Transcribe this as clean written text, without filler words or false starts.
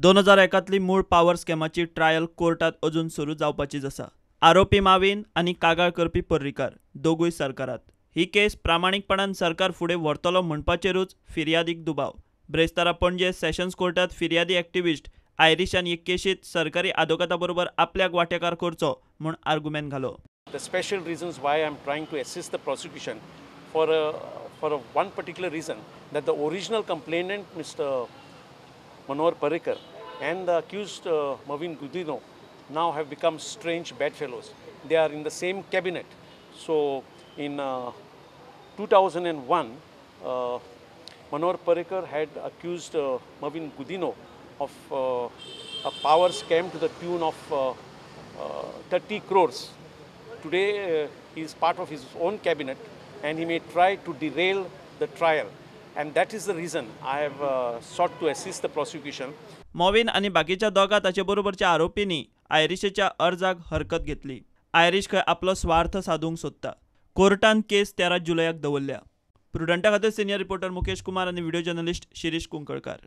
2001तली मूळ power स्कॅमाची trial कोर्टात अजून सुरू जावपाचीच आसा. आरोपी माविन आनी कागाळ करपी पर्रीकार दोगूय सरकारात. ही केस प्रामाणीकपणान सरकार फुडें व्हरतलो म्हणपाचेरूच फिर्यादीक दुबाव. ब्रेस्तारा पणजे सेशन्स कोर्टात फिर्यादी एक्टिविस्ट आयरिशान हे केशीत सरकारी आदोगादा बरोबर आपल्याक वांटेकार करचो म्हूण आर्गुमेंट घालो. The special reasons why I am trying to assist the prosecution for a one particular reason, that the original complainant Mr. Manohar Parrikar and the accused Mauvin Godinho now have become strange bedfellows. They are in the same cabinet. So in 2001, Manohar Parrikar had accused Mauvin Godinho of a power scam to the tune of 30 crores. Today he is part of his own cabinet and he may try to derail the trial, and that is the reason I have sought to assist the prosecution. Mauvin आनी बाकीच्या दोगा ताचे बरोबरच्या आरोपींनी आयरिशेच्या अर्जाक हरकत घेतली. Irish खंय आपलो स्वार्थ साधूंक सोदता. कोर्टान केस 13 जुलयाक दवरल्या. प्रुडंटा खातीर सिनियर रिपोर्टर मुकेश कुमार आनी व्हिडिओ जर्नलिस्ट शिरीष कुंकळकार.